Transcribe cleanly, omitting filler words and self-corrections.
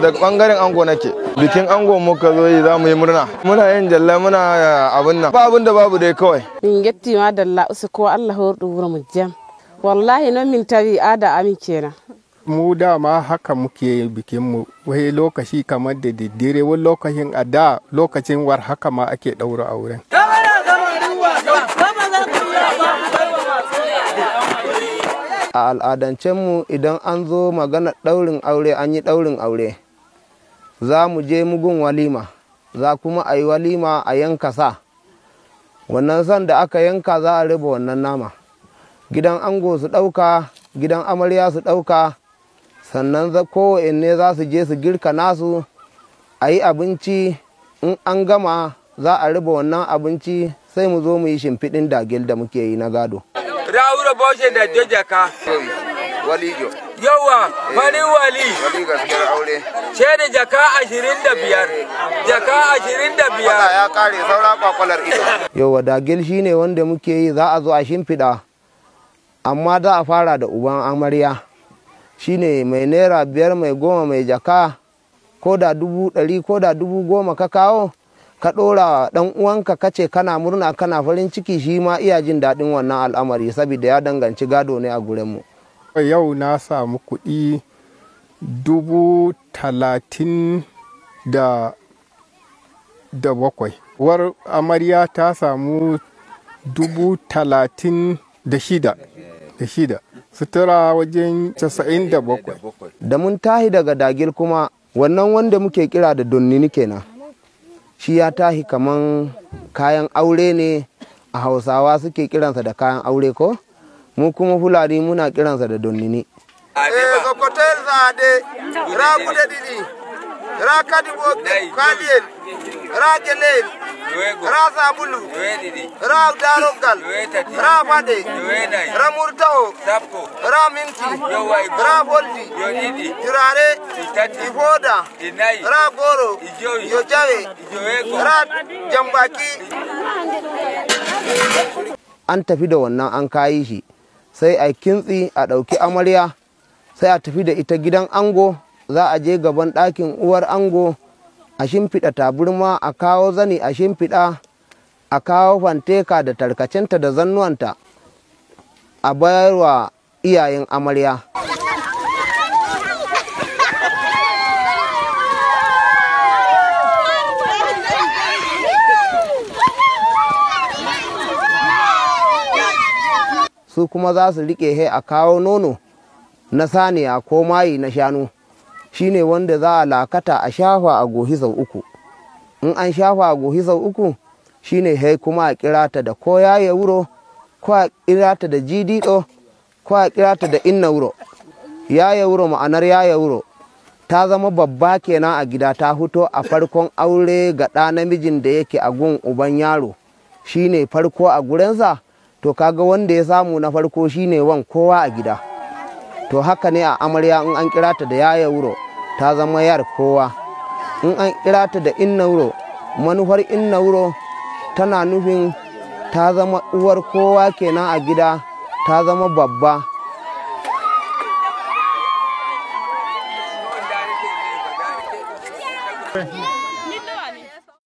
Daga bangaren ango nake. Bikin ango muka zo yi, za mu yi murna. Muna yin jalla, muna abin nan. Ba abin da babu dai kawai. Min getti ma dalla usu ko Allah hordu wuro mu jam. Wallahi non min tawi ada amin kenan. Mu dama haka muke bikin mu, wai lokaci kamar da daddare, wani lokacin a da lokacin war haka ma ake ɗaura auren. A al'adancenmu idan an zo magana ɗaurin aure, an yi ɗaurin aure, za mu je mugun walima, za kuma a yi walima a yanka sa. Wannan san da aka yanka za a raba wannan nama. Gidan ango su ɗauka, gidan amarya su ɗauka, sannan kowanne za su je su girka nasu, a yi abinci. In an gama za a raba wannan abinci, sai mu zo mu yi shimfiɗin dagel da muke yi na gado. Rawura boshe da jojaka. Walijo. Yawa, farin wali. Wali gaskiyar aure. Ce da jaka 25. Jaka 25. Ya kare saura kwakwalar ido. Yawa, dagel shine wanda muke yi, za a zo a shimfiɗa. Amma za a fara da uban amarya. Shine mai naira 5, mai 10, mai jaka, ko da 100,000 ko da 10,000 ka kawo, ka ɗora ɗan uwanka, ka ce kana murna, kana farin ciki, shi ma iya jin daɗin wannan al'amari saboda ya danganci gado ne a gurinmu. Yau na samu kuɗi 37,000. War amarya ta samu 36,000. Da shida. Sutura wajen 97. Da mun tahi daga dagil kuma, wannan wanda muke kira da donnini kenan. Shi ya tahi kaman kayan aure ne, a Hausawa suke kiransa da kayan aure ko? Mu kuma Fulani muna kiransa da donnini. Sokotel zade, ra gude ɗiɗi, ra kadi bo kaliyel, ra gelel, ra sabulu, ra darogal, ra faɗe, ra murtaho, ra minti, ra boldi, turare, ifoda, ra goro, yo jawe, ra jambaki. An tafi da wannan an kayi shi, sai a kintsi, a ɗauki amarya, sai a tafi da ita gidan ango. Za a je gaban ɗakin uwar ango, a shimfiɗa taburma, a kawo zani a shimfiɗa, a kawo fanteka da tarkacenta da zannuwanta, a bayarwa iyayen amarya. Su kuma za su riƙe he a kawo nono na saniya ko mayi na shanu, shine wanda za a lakata a shafa a gohi sau uku. In an shafa a gohi sau uku, shine he kuma a kira ta da ko yaye wuro, ko a kira ta da jidido, ko a kira ta da inna wuro. Yaye wuro, ma'anar yaye wuro, ta zama babba kenan a gida, ta fito a farkon aure ga ɗa namijin da yake a gun uban yaro, shine farko a gurinsa. To kaga wanda ya samu na farko shine wan kowa a gida. To haka ne a amarya, in an kira ta da yaya wuro, ta zama yar kowa. In an kira ta da inna wuro, manufar inna wuro tana nufin ta zama uwar kowa kenan a gida, ta zama babba.